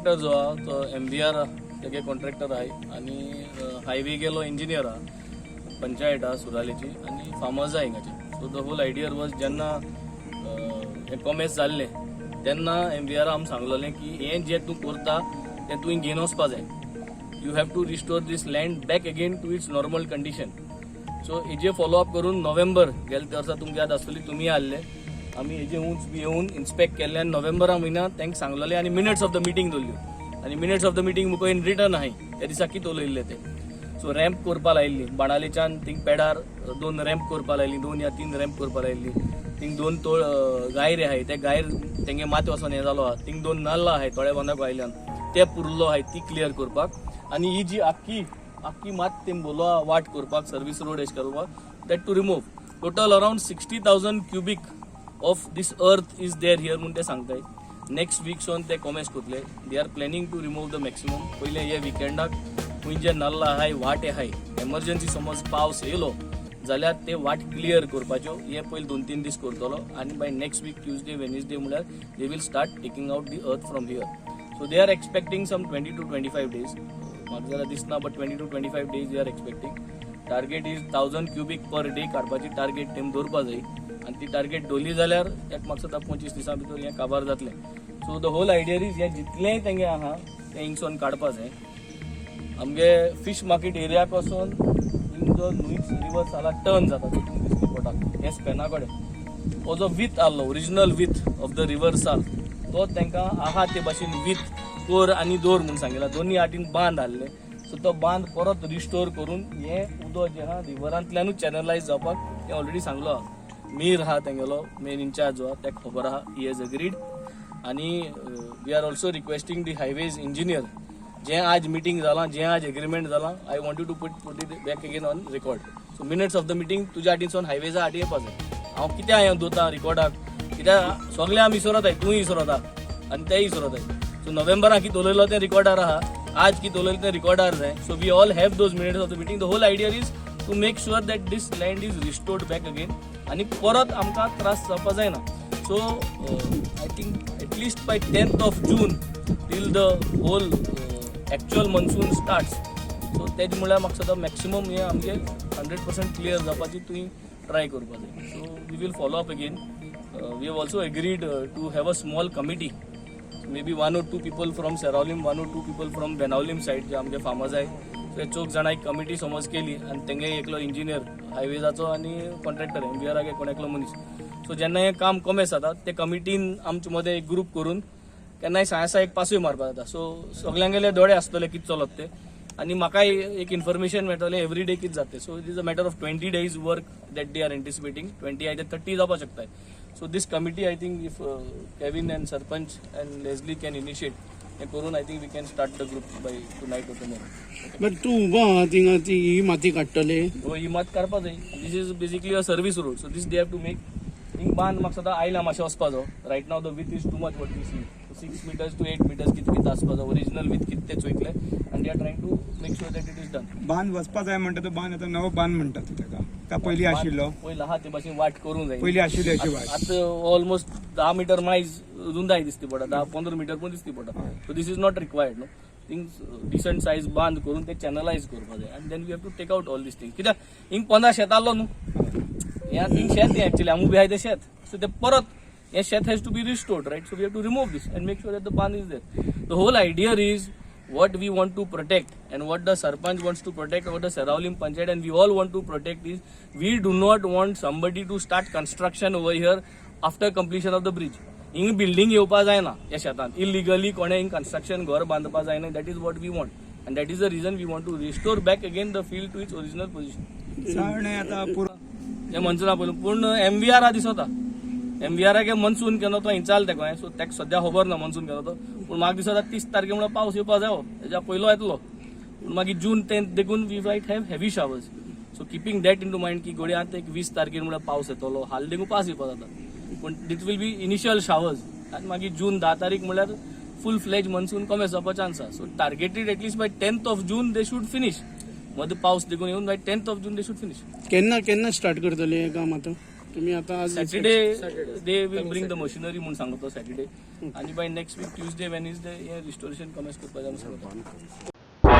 Contractor जो आहा तो एमव्हीआर तेगे कॉन्ट्रॅक्टर आहाय आनी हायवे गेलो इंजिनियर आहा, पंचायत आहा सुरालेची आनी फार्मर्स आहा हिंगाचे. So the whole idea was, जेन्ना हें कॉमेस जाल्लें तेन्ना एमव्हीआर आम सांगलेलें की हें जें तूं करता तें तुवें घेवन वचपा जाय. You have to restore this land back again to its normal condition. So हेजे फॉलोअप करून नोव्हेंबर गेले वर्सा, तुमकां याद आसतली, तुमी आसले, आमी हेजे उंच बी येवन इन्स्पेक्ट केल्ले आनी नोव्हेंबरा म्हयन्यात तांकां सांगलेले आनी मिनिट्स ऑफ the meeting दवरल्यो आनी मिनिट्स ऑफ the meeting मुखार इन रिटर्न आहाय, त्या दिसा कितें उलयल्ले ते. सो रॅम्प करपा लायिल्ली बाणालेच्यान थिंग पेडार, दोन रॅम्प करपा लायली, दोन या तीन रॅम्प करपा लायिल्ली. थिंग दोन तोळ गायरे आहाय, ते गायर तेंगे माथ्या वचोन हें जालो आहा. थिंग दोन नाल्ल आहाय थोड्या बांदाक आयल्यान, ते पुरलो आहाय, ती क्लियर करपाक आनी ही जी आख्खी आख्खी मात तेंबोलो वाट करपाक, सर्वीस रोड एश करपाक, that to remove. Total around 60,000 cubic of this earth is there here म्हूण ते सांगताय. नेक्स्ट वीक सोन ते कॉमेस करतले. They are planning to remove the maximum. पयले हे विकेंडाक खंय जे नाल्ल आहाय, वाटे आहाय, एमर्जन्सी समज पावस येयलो जाल्यार ते वाट क्लियर करपाच्यो, हे पयले 2-3 दीस करतलो आनी by next week Tuesday, Wednesday म्हणल्यार they will start taking out the earth from here. So they are expecting some 20 to 25 days. म्हाका जाल्यार दिसना, but 20 to 25 days they are expecting. Target is 1,000 cubic per day काडपाची target तेम दवरपा जाय आनी ती टार्गेट दवरली जाल्यार एक म्हाका दिसता 25 दिसां भितर हें काबार जातलें. So the whole idea is, हें जितलेंय तेंगे आहा तें हिंगसोन काडपा जाय. आमगे फिश मार्केट एरिया पासून हिंग जो न्हंयच रिवर साला टर्न जाता तो तुमकां दिसली पडटा. हे स्पेना कडेन हो जो विथ आहलो, original width of the river Sal, तो तांकां आहा ते भाशेन विथ कर आनी दवर म्हूण सांगिला. दोन्ही आटीन बांद आहले, सो तो बांद परत रिस्टोर करून हें उदक जें आहा रिवरांतल्यानूच चॅनलायज जावपाक हें ऑलरेडी सांगलो आहा. मीर आहा, तेंगेलो मेन इन्चार्ज जो आहा, ताका खबर आहा, he has agreed. आनी we are also requesting the highways engineer, जें आज मिटींग जालां, जें आज एग्रीमेंट जालां, I want you to put it back again on record. So minutes of the meeting तुज्या आटीनसून हायवेजा आटी येवपा जाय. हांव कित्याक हें दवरता रिकॉर्डाक? कित्याक सगळे आमी इसरोताय, तूंय इसरोता आनी तेय इसरोताय. सो नोव्हेंबराक कितें उलयलो तें रिकॉर्डार आहा, आज कितें उलयलें तें रिकॉर्डार जाय. So we all have those minutes of the meeting. The whole idea is to make sure that this land is restored back again आनी परत आमकां त्रास जावपा जायना. So I think at least by 10th of June, till the whole actual monsoon starts, so तेज म्हळ्यार म्हाका सदां मॅक्सिमम हें आमगे 100% क्लियर जावपाची तुवें ट्राय करपा जाय. So we will follow up again. We have also agreed to have a small committee, maybe one or two people from Seraulim, one or two people from Benaulim side, जे आमचे farmers आहाय. So हे चौग जाणां एक committee समज केली आनी तेंगे एकलो इंजिनियर हायवेजाचो आनी कॉन्ट्रॅक्टर एमव्हीआराक कोण एकलो मनीस. सो जेन्ना हें काम कमेस जाता, ते कमिटीन आमचे मदें एक ग्रूप करून केन्नाय साय एक पासय मारपाक जाता. सो सगल्यांगेले दोळे आसतले कितें चलत ते आनी म्हाकाय एक इन्फॉर्मेशन मेळटलें एवरी डे कितें जाता. So it is a matter of 20 days work that they are anticipating. 20 I ते 30 जावपाक शकता. So this committee, I think if Kevin and Sarpanch and Leslie can initiate हें करून, I think we can start the group by tonight or tomorrow. But तूं उबो आहा थिंगा, ती ही माती काडटले? हो, ही मात काडपा जाय. This is basically a service road, so this they have to make. हिंग बांद म्हाका सदां आयला मातशें वचपा जाओ. Right now the width is too much, what we see, 6 meters to 8 meters कितें विथ आसपा जाय. ओरिजिनल विथ कितें तें चोयतले आनी they are trying to make sure that it is done. बांद वचपा जाय म्हणटा, तो बांद आतां नवो बांद म्हणटा तूं ताका, का पयलीं आशिल्लो? पयलीं आहा ते भाशेन वाट करूंक जाय. पयलीं आशिल्ली अशी वाट? आतां ऑलमोस्ट 10 मिटर मायज रुंदाय दिसती पडटा, 10-15 मिटर पण दिसती पडटा. So this is not required न्हू. थिंग डिसंट सायज बांद करून ते चॅनलायज करपा जाय आनी then we have to take out all these things, कित्याक हिंग पोंदा शेत आहलो न्हू, हें थिंग शेत, हें एक्चुअली आमी उबे आहाय तें शेत. सो ते परत हें शेत has to be restored, right? So we have to remove this and make sure that the बांद is there. The whole idea is, what we want to protect and what the sarpanch wants to protect, what the Seraulim Panchayat and we all want to protect is, we do not want somebody to start construction over here after completion of the bridge. हिंग building येवपा जायना ह्या शेतान, illegally कोणें हिंग construction घर बांदपा जायना. That is what we want and that is the reason we want to restore back again the field to its original position. साळणे आतां पुरो. हे मनसून पयलू, पूण एमव्हीआर दिसता, एमव्हीआराक मनसून केन्ना तो हिंचाल तेका, सो तेका सद्या खबर ना मनसून केन्ना तो. पूण म्हाका दिसता 30 तारखे म्हणल्यार पावस येवपा जायो, तेज्या पयलो येतलो. पूण मागीर जून 10 देखून we might have heavy showers. So keeping that into mind की गोडे आतां एक 20 तारखेर म्हणल्यार पावस येतलो, हाल देखून पावस येवपा जाता, पूण it will be initial showers आनी मागीर जून 10 तारीख म्हणल्यार फूल फ्लेज मनसून कमी जावपा चान्स आसा. So targeted at least by 10th of June they should finish. मदीं पावस देखून येवन by 10th of June they should finish. केन्ना केन्ना स्टार्ट करतले हें काम आतां? तुम्ही आता आज Saturday they will bring the machinery म्हूण सांगतो सॅटर्डे, आनी by next week Tuesday Wednesday हे रिस्टोरेशन कमेन्स करपाचें आमी सांगता.